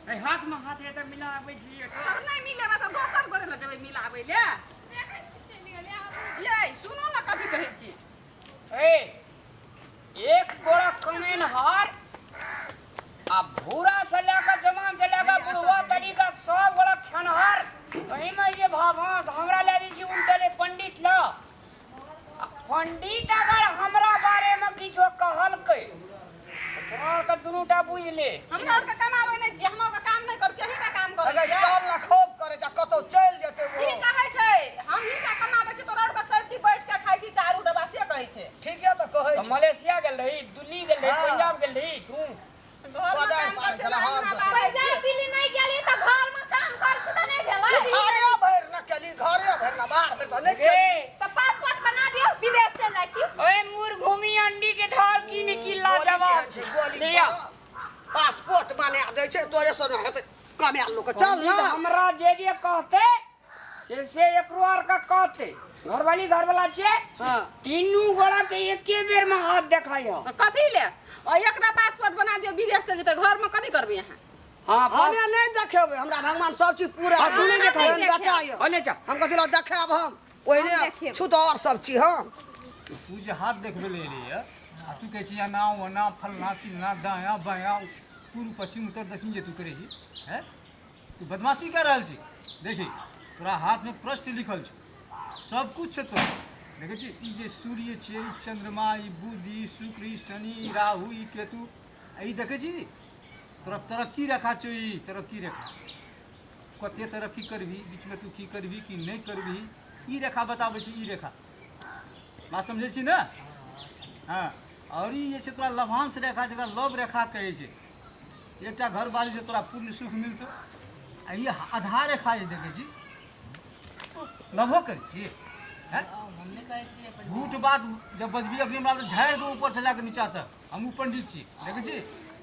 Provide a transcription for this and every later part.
ए हाथ में हाथ हेतै मिलाबै छी। तऽ नहि मिलेबै तऽ दोसर गोरे लग जेबै मिलाबै ले। देखै छी चलि गेलै आब। यै सुनू ने, कथी कहै छी? ए एक गोड़ा कमेनहार आ भूरा से लए कऽ जवान से लए कऽ बुढ़वा तरीका सब गोड़ा खेनहार, एहिमे जे भाभास हमरा लए दै छी उनटले पंडित ल। आ पंडित अगर हमरा बारेमे किछो कहलकै तोरा आरके दुनूटा बुझि ले। हमरा आरके कमाबै नहि छियै, हमरा आरके काम नहि करै छियै, अहींटा काम करै अगर छियै। चल ना, खूब करे जा, कतौ चलि जेतै की ओ। कहै छै? हम ही टा कमाबै छी, तोरा आरके सब चीज बैठ के खाइ छी चारू डब्बा, से कहै छै। ठीके तऽ कहै तऽ छै। मलेशिया गेल रही, दिल्ली गेल रही, हाँ। पंजाब गेल रही तू? घरमे पदाइ काम पारै करै छै, छलै, अंगना हम बारै पंजाब छियै। दिल्ली नहि गेली तऽ घर में काम करै छी तऽ नहि भेलै? घरे भरि न केली, घरे भरि न, बाहर भरि तऽ नहि गे केली। तऽ पासपोर्ट बना दियौ, विदेश चलि जाइ छी। ओए मुरघुमी अंडी के धार की निकी गोली लाजवाब केहन छै, गोली लिया। बड़ा। पासपोर्ट बना दै छै, तोरे सँ नहि हेतै कमायल लोक, चल पंडित ना। हमरा जे जे कहते से से एकरो आर के कहते। घरवाली घरवाला छै। हाँ। तीनू गोड़ा के एके बेर में हाथ देखाई हो। तऽ कथी ले? आ एकरा पासपोर्ट बना दियौ, विदेश चलि जेतै, घरमे कथी करबै अहाँ? हाँ, हमे नहि देखेबै, हमरा भगवान सब चीज पूरा हाँ, तू नहि देखाइ। एहन बेटा यऽ। ओने जा। हम कथी लए देखायब? हम ओहिने हम देखेबै। छूत और सब छी हम। तू जे हाथ देखबै लए एलैए आ तू कहै छी एना ओना फलना चिलना दायाँ बायाँ पूर्व पश्चिम उत्तर दक्षिण जे तू करै छी, हैं, तू बदमाशी कए रहल छी। देखी, तोरा हाथमे प्रश्न लिखल छौ, सब कुछ छै तोरा। देखै छी, ई जे सूर्य छै, ई चंद्रमा, ई बुध, ई शुक्र, ई शनि, ई राहु, ई केतु, आ ई देखै छी तोरा तरक्की रेखा छौ। ई तरक्की रेखा कते तरक्की करबही, बीचमे तू की करबही की नहि करबही, ई रेखा बताबै छै। ई रेखा बात समझै छी ने? हँ। आओर ई जे छै तोरा लाभांश रेखा, जकरा लव रेखा कहै छै, एकटा घर बारी से तोरा पूर्ण सुख मिलतौ। आ ई आधा रेखा जे देखै छी, लभो करै छी? हैं? झूठ बात जब बजबी अखनी हमरा तऽ झाड़ि दो ऊपर से लए कऽ नीचा तक। हमहूँ पंडित छी। देखै छी,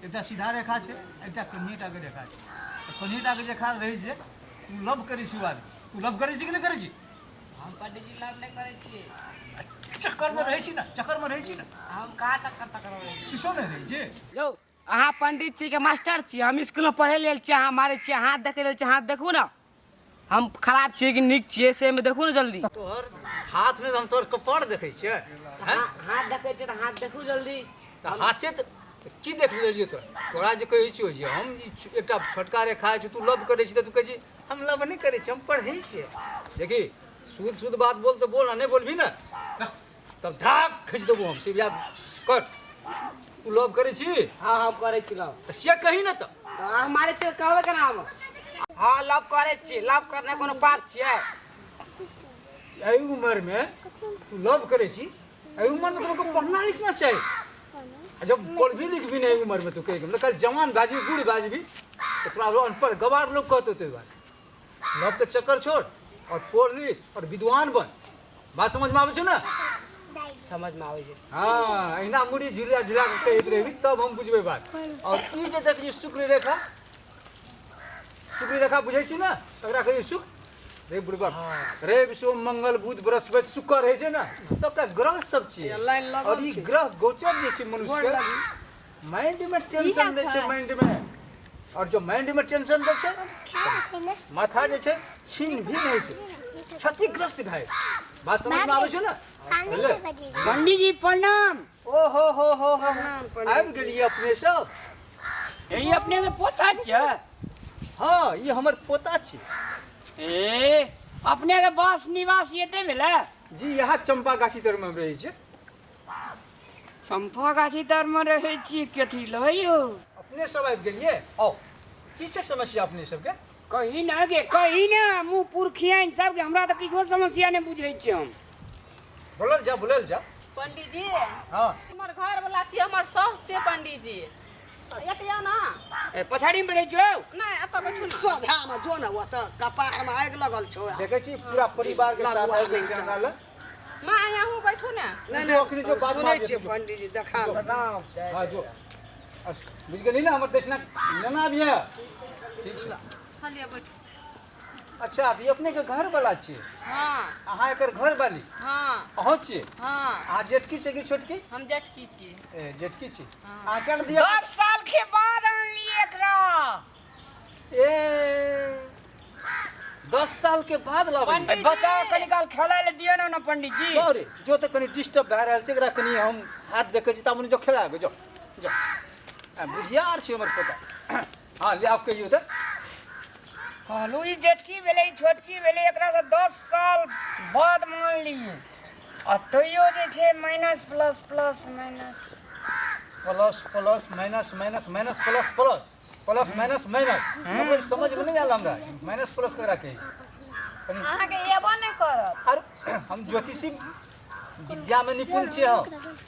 एकटा सीधा रेखा छै, एकटा कनिएटाके रेखा छै। तऽ कनिएटाके रेखा रहै छै, तू लव करै छी। ओ आदमी तू लव करै छी कि नहि करै छी? हम पंडीजी लव नहि करै छियै। चक्करमे रहै छी ने? चक्करमे रहै छी ने? हम कहाँ चक्कर तक्कर रहै छी? किछो नहि रहै छै। यौ, अहाँ पंडित छी के मास्टर छी? हम स्कूलमे पढ़ै लेल छियै, अहाँ मारै छियै। हाथ देखै लेल छियै, हाथ देखू ने, हम खराब छियै कि नीक छियै से एहिमे देखू ने जल्दी। तोहर हाथमे हम तोहर कपार देखै छियै? हैं? हाथ देखै छियै तऽ हाथ देखू जल्दी। तऽ हाथे तऽ की देख लेलियै तोरा? तोरा जे कहै छियौ जे हम ई एकटा छोटका रेखा छै, तू लव करै छी, तऽ तू कहै छी हम लव नहि करै छी, हम पढ़ै छियै। देखी, शुद्ध शुद्ध बात बोल तऽ बोल, आ नहि बोलबही ने तब धाक खींच देबो हम, से याद कर। तू लव करै छी? हँ, हम करै छी लव। तऽ से कही ने तऽ। तऽ अहाँ मारै छियै, कहबै केना हम? हँ, लव करै छी। लव करनाइ कोनो पाप छियै? एहि उमरमे तू लव करै छी? एहि उमरमे तोरा पढ़ना लिखना चाही। आ जब पढ़बी लिखबी नहि एहि उमरमे, तू कहि मतलब कल जवान भए जेबी, बूढ़ भए जेबी, तऽ तोरा अनपढ़ गवार लोग कहतौ। ताहि दुआरे लव के चक्कर छोड़ और पढ़ लिख और विद्वान बन। बात समझमे आबै छौ ने? समझमे आबै छै। हँ, अहिना मुड़ी झुला झुला कऽ कहैत रहबी तब हम बुझबै बात। और ई जे देखली शुक्र रेखा, शुक्र रेखा बुझै छी ने? तकरा कहै शुक्र रे बुढ़बक, रवि सोम मंगल बुध बृहस्पति शुक्र रहै छै ने, ई सबटा ग्रह सब छियै। लाइन लगल और ई छै। ग्रह गोचर जे छै मनुष्य गोर के लगी। माइंड में टेंशन दै छै, माइंड में। और जो माइंड में टेंशन दै छै, माथा जे छै छीन भी नहि छै, क्षतिग्रस्त भए। बात समझ में आबै छै ने? बुझलियै? पंडीजी प्रणाम। ओ हो हो हो हो, प्रणाम, पंडीजी। आबि गेलियै अपने सब? ई अपने के पोता छै? हँ, ई हमर पोता छी। ए अपने के वास निवास एते भेलै? जी, यहाँ चंपा गाछी तर में हम रहै छियै। चंपा गाछी तर में रहै छी? कथी लय यौ? अपने सब आबि गेलियै, आउ, की छै समस्या अपने सबके? कही ना गे, कही ना, मुँह पुरखियाइन सबके। हमरा तऽ किछो समस्या नहि बुझै छियै हम। बोलल जा, बोलल जा। पंडीजी। हँ। हमर घर वाला छियै, हमर साउस छियै पंडीजी। एतऽ आउ ने। ए पछाड़ी में रहै छौ? नहि, एतऽ बैठू ने। सोझामे जो ने, ओतऽ कपारमे आगि लगल छौ। देखै छी, पूरा परिवार के साथ लगुआ आबि गेल नहि छै हमरा लग। माँ, अहूँ बैठू ने। नहि। जो अखनी जो बात सुनै मांगे छियै जो। पंडीजी, देखा ने। हाँ, जो बुझि गेली ने, हमर दक्षिणा लेना भी है, ठीक छै? हँ, लिअ, बैठू। अच्छा, ई अपने के घर वाला छियै? हँ। अहाँ एकर घर वाली? हँ। अहाँ छियै? हँ। अहाँ जेठकी छै कि छोटकी? हम जेठकी छी। ए, जेठकी छी। अहाँ केना दिया? 10 साल के बाद आनलियै एकरा। 10 साल के बाद लाबै। पंडित जी। बच्चा के कनी काल खेलाय ले दियौ ने ने पंडित जी। अरे जो तऽ कनि डिस्टर्ब भए रहल छै, एकरा कनि हम हाथ देखै छी, ताबे जो खेलाबै, जो जो। आ, बुझियार छै हमर पोता। हँ, ले, आब कहियौ तऽ। कहलहुँ ई जेठकी भेलै, ई छोटकी भेलै, एकरा से 10 साल बाद मानलियै आ तैयो जे छै minus plus plus minus. Plus plus minus minus minus plus plus plus minus minus, मतलब समझमे नहि आयल हमरा, माइनस प्लस ककरा कहै छै कनि। अहाँके एबो नहि करत। आर हम ज्योतिषी विद्यामे निपुण छियै हम।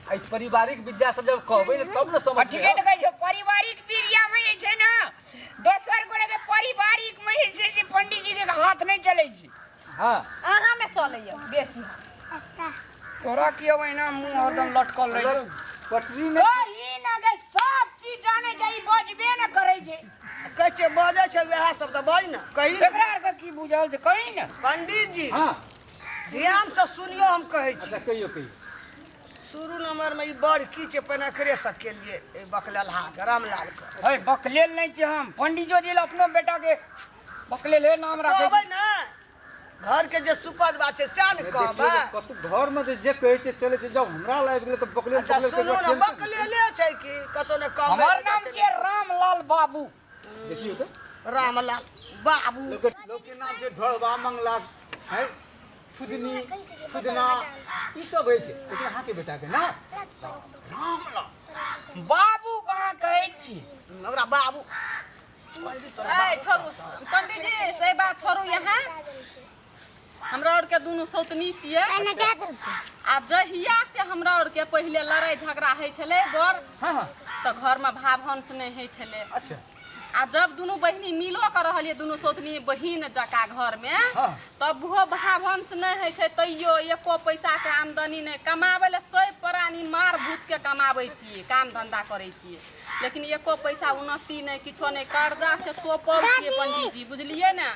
आ ई पारिवारिक विद्या सब जब कहबै ने तब ने आ समझ ठीके तऽ कहै छै, पारिवारिक विद्यामे जे छै ने दोसर गोटे के पारिवारिक मे जे छै से पंडित जी के हाथ नहि चलै छै। हँ। अहाँमे चलैया बेसी। तोरा की ओहिना मुँह हरदम लटकल रहै छौ? पटरी नहि। कही ना के सब चीज जाने छै, ई बजबे ने करै छै। कहै छै बजै छै वएह सब तऽ बज ने, कही ने। एकरा आरके की बुझल छै, कही ने। पंडित जी। हँ। ध्यान से सुनियो, हम कहै छी। अच्छा, कहियौ कहियौ। शुरू नंबर में ई बड़ की छै, पहिने एकरे से केलिए, ई बकलेलहा के, रामलाल के। है, बकलेल नहि छै हम। पंडितो जी अपनो बेटा के बकलेल हे नाम राखै कहबै छै। ने, घर के जे सुपद बात छै सएह ने देखियौ कहबै। तऽ कतौ घरमे जे जे कहै छै चलै छै, जब हमरा लागि गेलै तऽ बकलेल। अच्छा। बकलेल सुनू ने, बकलेले छै कि कतौ ने कम। हमर नाम छियै रामलाल बाबू। देखियौ तऽ। रामलाल बाबू। लोक लोकके नाम छै ढोलबा, मंगला है, फुदनी, फुदना, ई सब होइ छै, लेकिन अहाँके बेटाके ना रामलाल बाबू कहाँ कहै छी? ओकरा बाबू पंडित तोरा ए बाबू। छोड़ू पंडित जी, से बात छोड़ू। यहाँ हमरा आरके दुनू सौतनी छियै आ जहिया से हमरा आरके पहिले लड़ाइ झगड़ा होइ छलै बड़ हँ हँ तऽ घरमे भाव-हंस नहि होइ छलै। आ जब दुनू बहिनी मिलो के रहलियै, दुनू सौतनी बहिन जकाँ घरमे, तब ओहो भाव-हंस नहि होइ छै। तैयो एको पैसाके आमदनी नहि। कमाबै लए सौ प्राणी मार भूतके कमाबै छियै, काम धन्धा करै छियै, लेकिन एको पैसा उन्नति नहि, किछो नहि। कर्जा से तोपल छियै पंडीजी, बुझलियै ने?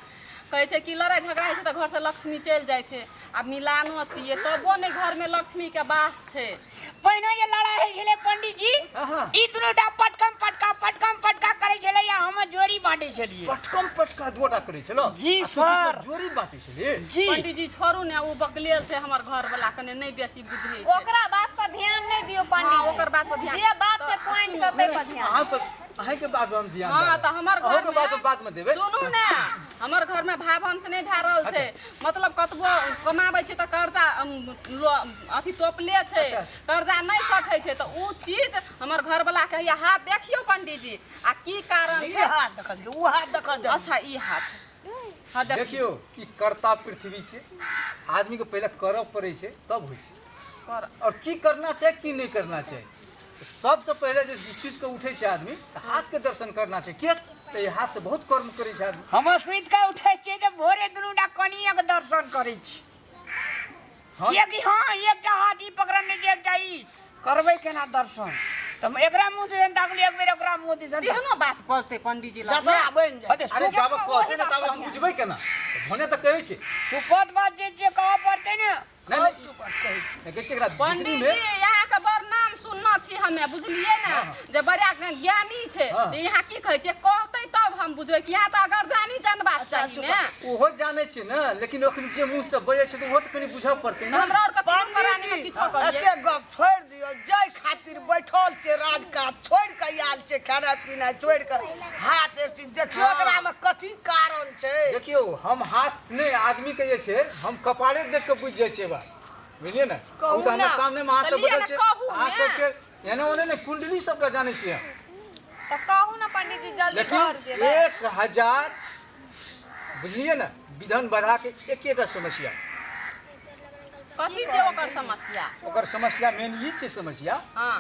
कहै छै कि लड़ाइ झगड़ा होइ छै तऽ घरसँ लक्ष्मी चलि जाइ छै। आ मिलानो छियै तबो नहि घरमे लक्ष्मीके वास छै। पहिने जे लड़ाइ होइ छलै पंडित जी, हँ। ई दुनू टा पटकम पटका पटकम पटका करै छलै आ हम जोड़ी बाँटै छलियै। पटकम पटका दुटा करै छलो? जी, आ तू बीचमे सर। जोड़ी बाँटै छली? जी। पंडीजी, छोड़ू ने, ओ बकलेल छै हमर घरवला, कने नहि बेसी बुझै छै। ओकरा बात पर ध्यान नहि दियौ पंडित हँ, ओकर बात पर ध्यान। जे बात छै पॉइंट के तै पर ध्यान। अहाँ पर, अहाँके बात पर हम ध्यान हँ देबै। तऽ हमर अहूँके घरमे बात बाद मे देबै। सुनू ने, हमर घरमे भाव-हंस नहि भए रहल छै। मतलब कतबो कमाबै छै तऽ कर्जा अथी तोपले छै। कर्जा नहि सठै छै। तऽ ओ चीज हमर घरवला के हैया हाथ देखियौ पंडीजी, आ की कारण ई छै? हाथ देखल के ओ हाथ देखल दे। अच्छा, ई हाथ, हँ, देखियौ। देखियौ, ई कर्ता पृथ्वी छै। आदमीके पहिले करऽ पड़ै छै तब होइ छै। कर। और की करना छै, की नहि करना छै, सबसँ पहिले जे सुति कऽ उठै छै आदमी तऽ हाथके दर्शन करना छै। किएक तऽ ई हाथसँ बहुत कर्म करै छै आदमी। हम सुति कऽ उठै छियै तऽ भोरे दुनू टा कनियाके दर्शन करै छी। किएकि हँ, एकटा हाथ ई पकड़ने छै, एकटा ई, करबै केना दर्शन? तऽ एकरा मुँह दिसन ताकली एक बेर, ओकरा मुँह दिसन। तेहनो बात बजतै पंडीजी लग? जतरा बनि जाइ। अरे। अरे, जाबे कहतै ने ताबे हम बुझबै केना? भने तऽ कहै छै। सुपत बात जे छै कहऽ पड़तै ने। नहि नहि। सुपर कहै छै। देखै छियै एकरा पंडीजी, बिक्रीमे। अहाँके बड़ नाम सुनना छी हमे, बुझलियै ने, जे बड़ा ज्ञानी छै। तऽ यहाँ की कहै छियै? कहतै तब हम बुझबै कि यहाँ तऽ अगर जानी जानबाक चाही ने। ओहो जानै छै ने, लेकिन अखन जे मुँह से बजै छै तऽ ओहो तऽ कनि बुझऽ पड़तै ने। हमरा आरके तीनू प्राणी पंडीजी, किछो करियै। एते गप छोड़ि दियौ। जाहि खातिर बैठल छै, राजकाज छोड़ि कऽ आयल छै, खेनाइ पिनाइ छोड़ि कऽ, हाथ एक चीज देखियौ, एकरामे कथी कारण छै? देखियौ, हम हाथ नहि, आदमीके जे छै हम कपारे देख कऽ बुझि जाइ छियै बात, बुझलियै ने? कहू ओ तऽ हमर ने। सामनेमे अहाँ सब तऽ लिअ बैठल ने, छियै। कहू अहाँ ने। सबके एने ओने ने, कुंडली सबके जानै छियै हम। तऽ कहू ने पंडित जी, जल्दी लेकिन घर जेबै। 1000, बुझलियै ने, विधन बढ़ा के एकेटा समस्या। कथी छै ओकर समस्या? ओकर समस्या मेन ई छै समस्या,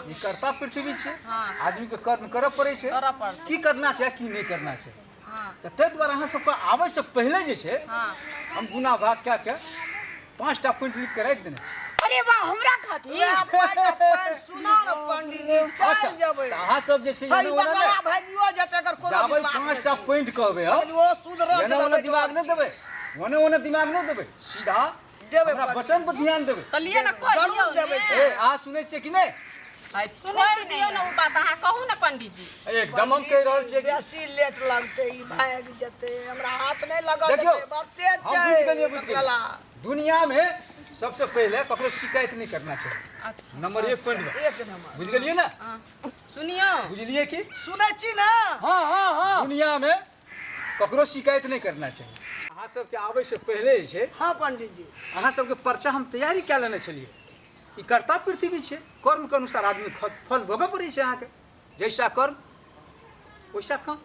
ई कर्ता पृथ्वी छै। आदमीके कर्म करऽ पड़ै छै। करऽ पड़तै। की करना छै, की नहि करना छै। तऽ ताहि दुआरे अहाँ सबके आबैसँ पहिले जे छै हम गुना भाग कए के 5 टा पॉइंट लिख के राखि देने छी। अरे वाह, हमरा खातिर? वएह पाँचटा पॉइंट सुना ने पंडीजी, चल जेबै। तऽ अहाँ सब जे छै हई एने ओने बकरा नहि, भागियो जेतै, एकर कोनो जाबै विश्वास पाँच नहि टा छै। पॉइंट कहबै हम। लेकिन ओ सुधरल एने छै ओने तऽ दिमाग नहि देबै, ओने ओने दिमाग नहि देबै, सीधा देबै हमरा पंडीजी। वचन पर ध्यान देबै। तऽ लिअ ने, जरूर कहियौ देबै। ने। ए, अहाँ सुनै छियै कि नहि? आइ छोड़ि दियौ ने ओ बात अहाँ कहू ने पंडीजी एकदम हम कहि रहल छियै कि बेसी लेट लगतै ई भागि जेतै हमरा हाथ नहि लगऽ देखियौ देतै बड़ तेज हम छै बुझि गेलियै बुझि गला गेलियै दुनिया में सबसे पहिले ककरो शिकायत नहीं करना चाहिए अच्छा नंबर एक पॉइंट बा एक नंबर बुझि गेलियै ने सुनियौ बुझलियै कि सुनै छी ने हाँ हाँ हाँ दुनिया में ककरो शिकायत नहीं करना चाहिए अहाँ सबके आबै से पहिले जे छै हाँ पंडित जी अहाँ सबके पर्चा हम तैयारी कए लेने छलियै ई कर्ता पृथ्वी छै कर्मके अनुसार आदमी फल भोगऽ पड़ै छै अहाँके जैसा कर्म वैसा काम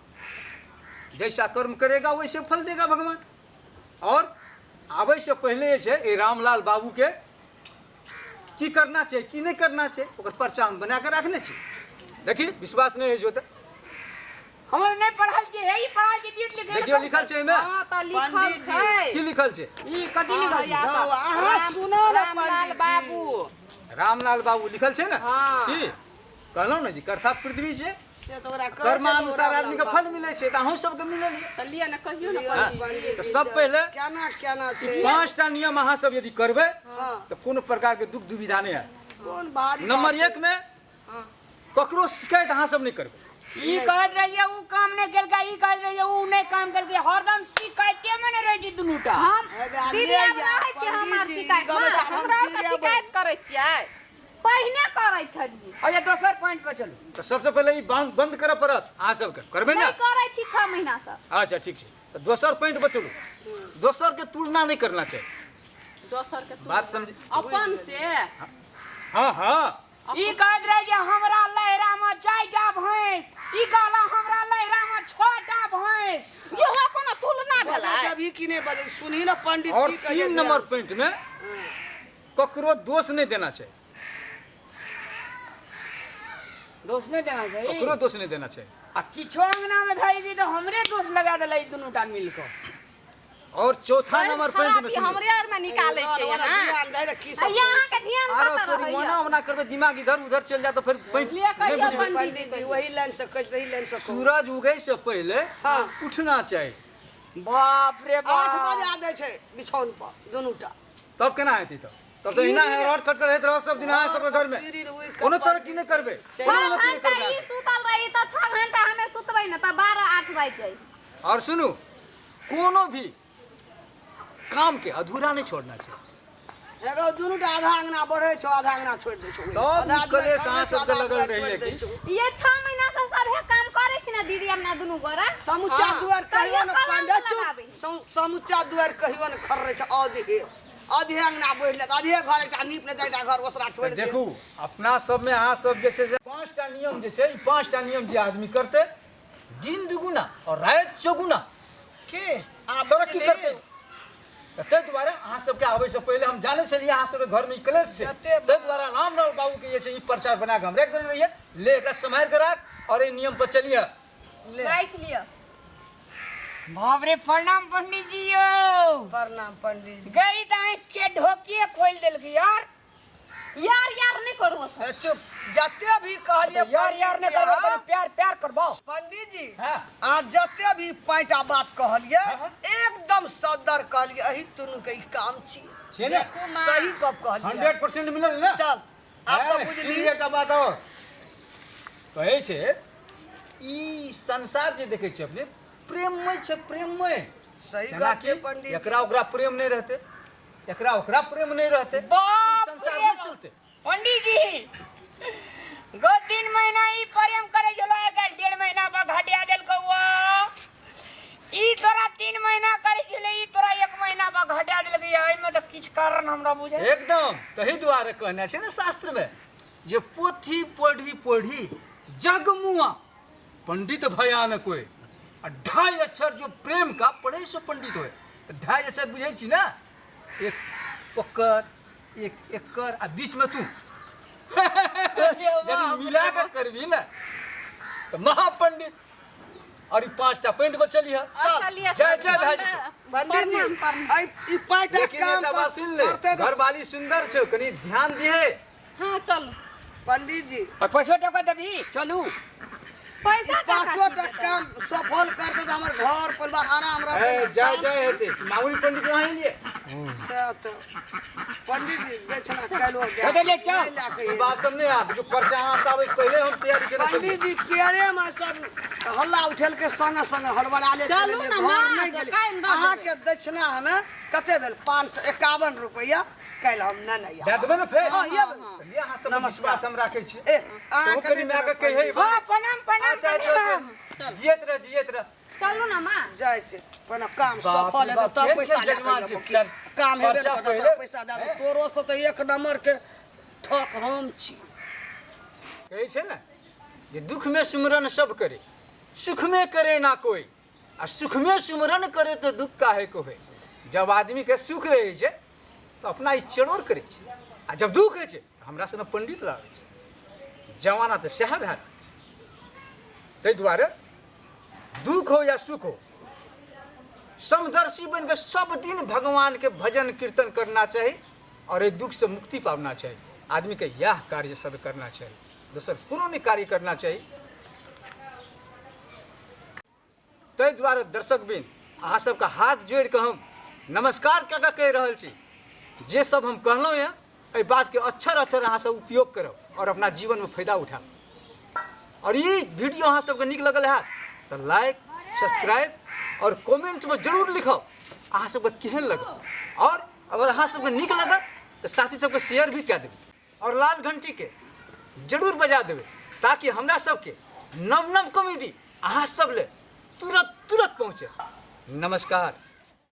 जैसा कर्म करेगा वैसे फल देगा भगवान और आबै से पहिले जे छै ई रामलाल बाबूके की करना छै की नहि करना छै ओकर पर्चा हम बना कऽ राखने छी देखी विश्वास नहि होइ छै तऽ हमर नहि पढ़ल छै हे ई पढ़ल छै दियत लिखल देखियौ लिखल छै एहिमे हाँ तऽ लिखल पंडीजी। छै की लिखल छै ई कथी लिखल छै हाँ, हँ, अहाँ सुनू ने रामलाल पंडीजी। बाबू रामलाल बाबू लिखल छै ने हाँ। की कहलहुँ ने जी कर्ता पृथ्वी छै से तऽ ओकरा कहै छै कर्मानुसार तऽ आदमी के फल मिलै छै तऽ अहूँ सबके मिलल यऽ तऽ लिअ ने कहियौ ने लिअ पंडीजी पंडीजी, तऽ सब पहिले केना केना छै पांचटा नियम अहाँ सब यदि करबै हाँ। तऽ कोनो प्रकार के दुख दुविधा नहि हैत कोन भारी नंबर बात छै? एक में ककरो शिकायत अहाँ सब नहि करबै ई कहत रहिए ऊ काम नहि केलकै ई कहत रहिए ऊ नहि काम केलकै हरदम शिकायते मे ने रहै छै दुनूटा हम हे बे, दीदी ले आब या, रहै छी हमर पंडीजी, शिकायत गबै मे। छै, हम हमरा आरके चिड़िया शिकायत करै छियै पहिने करै छलियै अच्छा दोसर पॉइंट पर चलू तऽ सबसँ पहिले ई बंद बंद करऽ पड़त अहाँ सबके करबै ने नहि करै छी 6 महीना से अच्छा ठीक छै तऽ दोसर पॉइंट पर चलू दोसर के तुलना नहि करना चाही दोसर के बात समझ अपन से हाँ हाँ ई कहत रहे जे हमरा लहरा में 4टा भैंस ई कहला हमरा लहरा में 6टा भैंस इहो कोनो तुलना भेलै बजै अभी की नहि बजै सुनही ने पंडित और की कहै 3 नंबर पॉइंट में ककरो दोष नहीं देना चाहिए दोष नहीं देना चाहिए ककरो दोष नहीं देना चाहिए आ किछो अंगना में भई जी तो हमरे दोष लगा देले ई दुनूटा मिल के और चौथा नंबर पॉइंट में खराबी सुनिए हमरे आर में निकालै छै अहाँ ध्यान दै ने की सब अइया अहाँके ध्यान आरो कतऽ तोरी रहैया ओना ओना करबै दिमाग इधर उधर चल जाए तो फिर पॉइंट लिए नहीं कहियो बुझबै पंडित जी वही लाइन से कहै वही लाइन से कहू सूरज उगै से पहले हाँ। उठना चाहिए बाप रे 8 बाप बजे आ दै छै बिछौन पर दुनूटा तब केना हेतै तब तब तऽ एना रट खट रहैत रहत सब दिन अहाँ सबके घर में कोनो तरक्की नहि करबै छह कोनो उन्नति नहि घंटा करबै ई सुतल रही तऽ 6 घंटा हमे सुतबै ने तऽ 12 8 बाजि जाइ और सुनू कोनो भी काम के अधूरा नहीं छोड़ना चाहिए एगो दुनू टा आधा अंगना बढ़ै छौ आधा अंगना छोड़ि दै छौ तब आधा ई कलेश दुआरि अहाँ खड़रै छौ, सबके आधा लगल दुआरि रहैये छोड़ि दै की? छौ। ये 6 महीना से सभे काम करै छी ने दीदी अपना दुनू गोरा समुचा दुआरि कहियो कहियो ने कलम पंडा चुप लगाबै। समुचा दुआरि कहियो ने खर्रै छै आधे आधे अंगना बढ़ि लेत आधे घर एकटा नीप लेत एकटा घर ओसरा छोड़ि देत देखू अपना सबमे अहाँ सब जे छै से पाँचटा नियम जे छै ई पाँचटा नियम जे आदमी करतै दिन दुगुना और राति चौगुना के आब तरक्की करतै तऽ ताहि दुआरे अहाँ सबके आबै से पहिले हम जानै छलियै अहाँ सबके घरमे ई कलेश छै जते ताहि दुआरे रामलाल बाबूके जे छै ई प्रचार बना कऽ हम राखि देने रहियै ले एकरा सम्हारि कऽ राख और एहि नियम पर चलिए ले राखि लिअ बाप रे प्रणाम पंडित जी यौ प्रणाम पंडित जी गई तऽ आँखि के ढोकिए खोलि देलकै यार यार यार नहीं करू अखन। ए, चुप जते भी कहलिए यार यार नहीं करबो करू प्यार प्यार करबो पंडित जी हाँ। अहाँ जते भी पाँचटा बात कहलिए एकदम सदर कहलिए एही दुनू के ई काम छी छै ने सही गप कहलिए 100% मिलल ने चल आब तऽ है, बुझली सुनिए एकटा बात और कहै छै ई संसार जे देखै छै अपने प्रेममय छै प्रेममय सही जेना गप छै कि पंडित जी। एकरा ओकरा प्रेम नहि रहतै एकरा ओकरा प्रेम नहि रहतै बाप ई संसार रे नहि बाप। चलतै पंडित जी गो 3 महीना ई प्रेम करे छलो आइ काल्हि 1.5 महीना पर घटिया देलकौ ओ ई तोरा 3 महीना करे छले ई तोरा 1 महीना पर घटा देलकै एहिमे तऽ किछु कारण हमरा बुझे एकदम तही दुआरे कहने छै ने शास्त्र में जे पोथी पढ़ी पढ़ी जग मुआ पंडित भयानक होय आ 2.5 अक्षर जो प्रेम का पढ़े सो पंडित होय तऽ 2.5 अक्षर बुझै छी ने एक ओकर एक एकर आ बीच में तू यदि मिला के करबी ने तऽ महापंडित और ई 5टा पेंट बचल है अच्छा लिअ जय जय भए जेतौ पंडित जी प्रणाम, प्रणाम। एहि ई पाँचटा लेकिन काम एकटा बात सुनि ले करतै तऽ घरवाली सुन्दर छौ कनि ध्यान दिहे हाँ चल पंडित जी और पैसो टका देबही चलू पैसा का पाँचो टा काम सफल करतै तऽ हमर घर परिवार आराम रहतै। ए, जय जय हेतै। मामूली पंडित अहाँ एलियै? से तऽ पंडित जी दक्षिणा काल्हिओ दए दे ले, चल। नहि लए के ई एलियै। बात सब नहि आब जो पर्चा अहाँ से आबै के पहिले हम तैयारी केने छलियै। पंडित जी पेड़े में सब हल्ला उठेल के संगे संगे हड़बड़ा ले चलू ने घर माँ, नहीं गेली। काल्हि दऽ देबै। अहाँके दक्षिणा हमे कते भेल 551 रुपैआ काल्हि हम ने नहि दए देबै ने फेर? हँ, एबै। तऽ लिअ, अहाँ सब नमस्कार। विश्वास हम राखै छी। ए तोहूँ अहाँके कनि नहि मायके देबै कहिहे। हाँ, प्रणाम प्रणाम अच्छा, अच्छा, प्रणाम। अच्छा। जियत रह, जियत रह। चलू ना माँ। जाइ छै पहिने काम बाप सफल रे हेतै बाप, तब फेर पैसा के लए कऽ जजमान अयबो छै? की। चल, काम हेबे पर्चा ने करतै पहिले। तब पैसा दए देबौ। तोरो से तऽ एक नंबर के ठक हम छी। कहै छै ने जे दुख में सुमरन सब करे, सुख में करे ना कोई, आ सुख में सुमरन करे तो दुख काहे को होय। जब आदमी के सुख रहै छै तऽ अपना ई चरोर करै छै, आ जब दुख होइ छै तऽ हमरा सन पंडित लागै छै। जमाना तऽ सएह भए रहल छै। ताहि दुआरे दुख हो या सुख हो, समदर्शी बन के सब दिन भगवान के भजन कीर्तन करना चाही और एहि दुख से मुक्ति पाबना चाही। आदमी के यह कार्य सब करना चाही, दोसर कोनो नहि कार्य करना चाही। ताहि दुआरे दर्शक बिन अहाँ सबके हाथ जोड़ि कऽ हम नमस्कार कऽ कऽ कहि रहल छी, जे सब हम कहलहुँ यऽ एहि बातके अक्षर अक्षर अहाँ सब उपयोग करब और अपना जीवनमे फायदा उठायब। और ई वीडियो अहाँ सबके नीक लगल हैत तऽ लाइक, सब्सक्राइब और कमेंटमे जरूर लिखब अहाँ सबके केहन लगल। और अगर अहाँ सबके नीक लगत तऽ साथी सबके शेयर भी कए देबै और लाल घंटीके जरूर बजा देबै, ताकि हमरा सबके नव नव कॉमेडी अहाँ सब ले तुरंत तुरंत पहुँचे। नमस्कार।